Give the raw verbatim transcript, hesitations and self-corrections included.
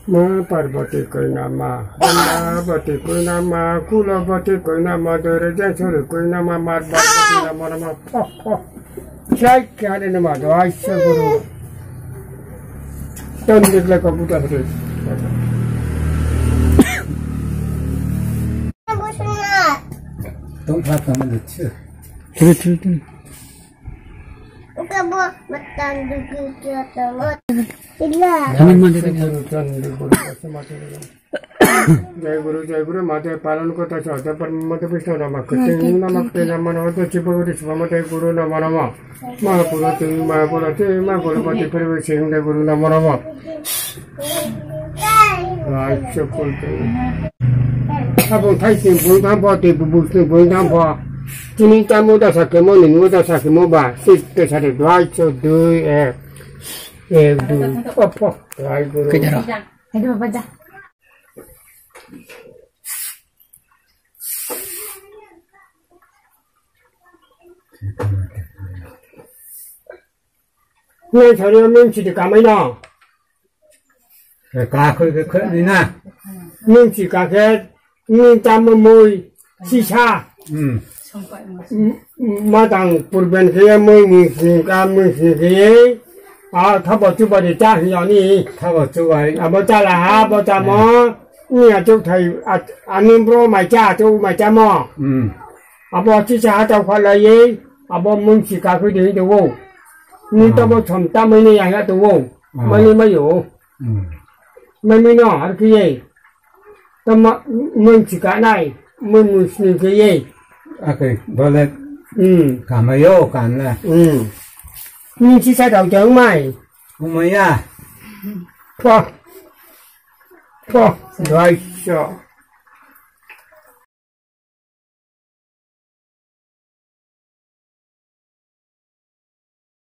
Ma Parvati koinama, Parvati koinama, Kulabati koinama, Dore Jansori koinama, Marba koinama, nama, pho, pho. Chai khe hade nama, do aisa guru. Ton dikle ko buta hade. Tong kha tong le chu. Thil, thil, thil. Jai guru, jai guru, mate palon kota sa, te par mate Krishna nama, kete nama, kete nama, nama, te chipa guru, chipa mate guru nama, nama. Ma pura te, ma pura te, ma pura pati pura sing de guru nama, nama. Rai chapul te. Abong thai sing bung tham pho, te bu bu sing bung tham pho. Chini tamu da sa kemo, ni mu da sa kemo ba, sit te sa de, rai chapul, dui, eh. Eh, du, opo, rai guru. Kejara. Ayo, baca. Nai sari o nung si di kamai no. Ke ka khoi ke khoi ni na. Nung si ka ke, nung tam mui, sisa. Hmm. M-, m-, ma tang purben khe ye mui mui sing ka mui sing khe ye. A, thabo chuba de cha hing ya ni. Thabo chuba. Abo cha la ha, abo cha mo. Hmm. Ni a chuk thai, a, a ni bro mai cha, chuk mai cha mo. Hmm. Abo chicha ha tau kha la ye. Abo mui si ka khui de hing de wo. Ni ah, thabo chom ta mai ni ya ya de wo. Ah. Mai ni mai yo. Hmm. Mai mai no, ar khe ye. Tama, mui si ka nai, mui mui sni khe ye. Ake, bole. Hmm. Kamai yo, kan la. Hmm. Ni si sa dau jang mai. Umai ya. Pho. Pho. Dai so.